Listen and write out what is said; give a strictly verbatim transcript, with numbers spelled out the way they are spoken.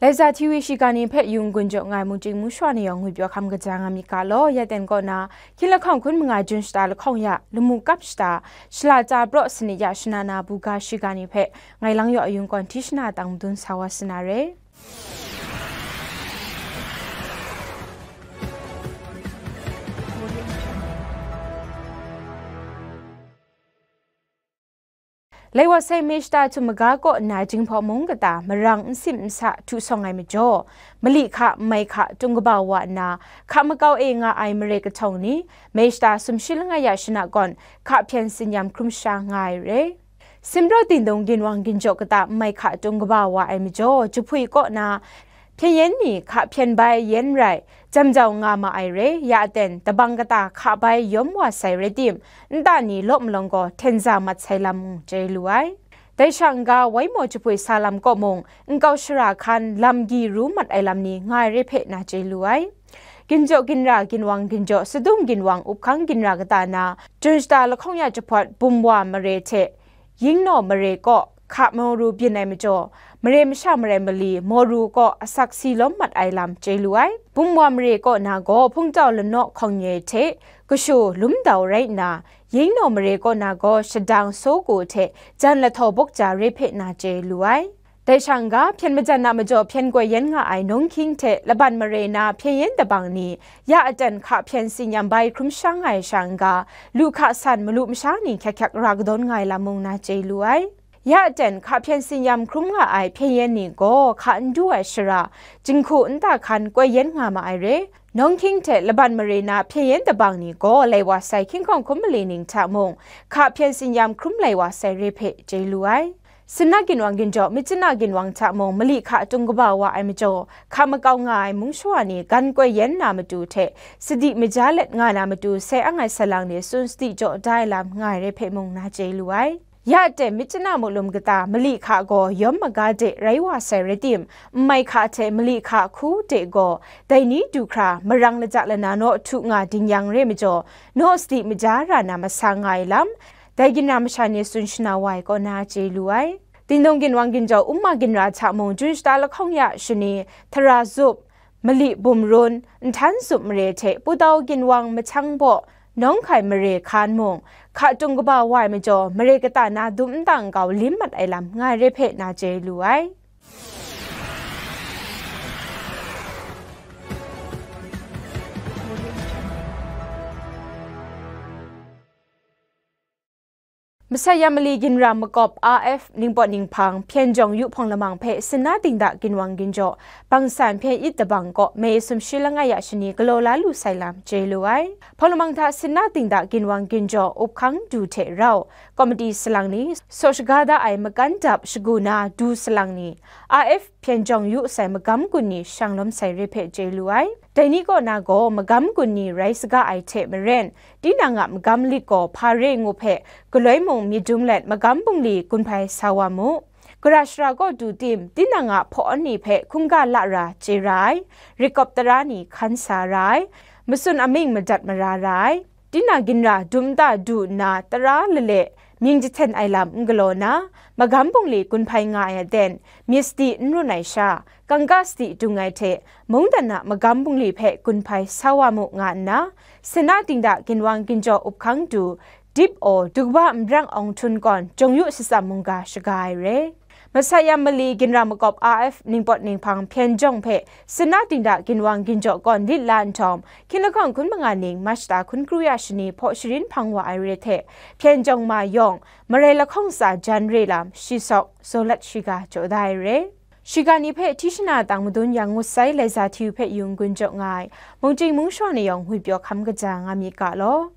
Laiza T V shiga ni hpe yung gun jaw ngai mungchying mungshwa ni yawng ngwi pyaw hkam kaja nga myit ga law, ya ten kaw na, hkying lahkawng hkun manga jun shata lahkawng ya, lamu kap shata, shala ta praw sanit ya shana na buga shiga ni hpe, ngai lang yaw ayung kawn hti shana tang madun sa wa sa na re. Lai wa sai me shata htum maga kaw nna Jinghpaw mung kata marang n sim n sa htu sawng ai majaw, mali hka, mai hka, tung kaba wa nna, hka makau e nga ai mare kahtawng ni, me shata sumshi langai ya shana gawn, hka hpyen tsinyam hkrum sha nga ai re. Simraw dingdung ginwang ginjaw kata mai hka tung kaba wa ai majaw, jahpui kaw na, hpyen yen ni hka hpyen bai yen rai, jam jau nga ma ai re, ya aten, tabang kata hka bai yawm wa sai rai tim, nta ni law malawng gaw hten za mat sai lam mung chye lu ai. Dai sha n-ga, wai maw jahpui sa lam kaw mung, nkau shara hkan lam gyi ru mat ai lam ni nga ai re hpe na chye lu ai. Ginjaw ginra ginwang ginjaw sadung ginwang uphkang ginra kata na, jun shata lahkawng ya jahpawt bum wa mare hte, Yingnaw mare kaw hka maru byin ai majaw, mare masha marai mali maru kaw asak si lawm mat ai lam chye lu ai. Bum wa mare kaw na gaw hpungtau lanaw hkawng nye hte kashu lum dau rai nna, Yingnaw mare kaw na gaw shadang saw ku hte jan lahtaw bawk ja re hpe na chye lu ai. Dai sha n-ga, hpyen majan a majaw hpyen koi yen nga ai nawng hkying hte laban mare na hpyen yen dabang ni, ya aten hka hpyen tsinyam bai hkrum sha nga ai sha n-ga, lu hka san malu masha ni hkyak hkyak ra kadawn nga ai lam mung na chye lu ai. Ya aten hka hpyen tsinyam hkrum nga ai hpyen yen ni gaw hka n du ai shara, jinghku nta hkan koi yen nga ma ai re. Nawng hkying hte laban mare na hpyen yen dabang ni gaw lai wa sai hkying hkawng hkum mali ning hta mung, hka hpyen tsinyam hkrum lai wa sai re hpe chye lu ai. Sinna ginwang ginjaw, myitkyina ginwang hta mung, mali hka tung kaba wa ai majaw, hka makau nga ai mung shawa ni gan koi yen na matu hte, sadi maja let nga na matu sai ang ai salang ni tsun sadi jaw da ai lam nga ai re hpe mung na chye lu ai. Ya aten myitkyina mulum kata mali hka gaw yawm maga de rai wa sai rai tim, n mai hka hte mali hka hku de gaw, dai ni du hkra marang laja lana naw htu nga ding yang re majaw, naw sadi maja ra na masa nga ai lam, dai ginra masha ni tsun shana wa ai kaw na chye lu ai. Dingdung ginwang ginjaw Umma ginra hta mung jun shata lahkawng ya shani, Tara zup, Mali bum run, Nhtan zup mare hte Pudau ginwang mahkyang baw, Nawng hkai mare hkan mung, hka tung kaba wa ai majaw, mare kata na dum nta nkau lim mat ai lam nga ai re hpe na chye lu ai. Masat ya mali ginra makawp R F ningpawt ninghpang hpyen jawng yu hpawng lamang hpe sinna dingda ginwang ginjaw, bangsan hpyen it dabang kaw, May sumshi langai ya shani galaw la lu sai lam chye lu ai. Hpawng lamang hta sinna dingda ginwang ginjaw, uphkang du hte rau, komiti salang ni, saw shaga da ai makan dap shagu na du salang ni, R F hpyen jawng yu sai magam gun ni shang lawm sai re hpe chye lu ai. Dai ni kaw na gaw magam gun ni rai saga ai hte maren, tinang a magam lit gaw hpa re ngu hpe galoi mung myit dum let magam bungli gun hpai sa wa mu. Gara shara kaw du tim, tinang a hpawn ni hpe hkungga la ra chye ra ai, rikawp tara ni hkan sa ra ai, matsun amying madat mara ra ai. Tinang ginra dum nta du nna tara lale mying jahten ai lam n galaw na, magam bungli gun hpai nga ai aten, myit sadi n run ai sha, kangka sadi dung ai hte, mungdan a magam bungli hpe gun hpai sa wa mu nga nna, sinna dingda ginwang ginjaw uphkang du, Dip aw, du kaba nbrang awng htun kawn, jawng yu shatsam mungga shaga ai re. Masat ya mali ginra makawp R F ningpawt ninghpang hpyen jawng hpe sinna dingda ginwang ginjaw kawn lit la nhtawm, hkying lahkawng hkun manga ning Mach ta hkun kru ya shani hpaw sharin hpang wa ai re hte, hpyen jawng ma yawng, marai lahkawng tsa jan re lam, shi sawk, zaw lat shiga jaw da ai re. Shiga ni hpe hti shana tang madun yang ngut sai Laiza T V hpe yung gun jaw nga ai, mungchying mungshwa ni yawng ngwi pyaw hkam kaja nga myit ga law.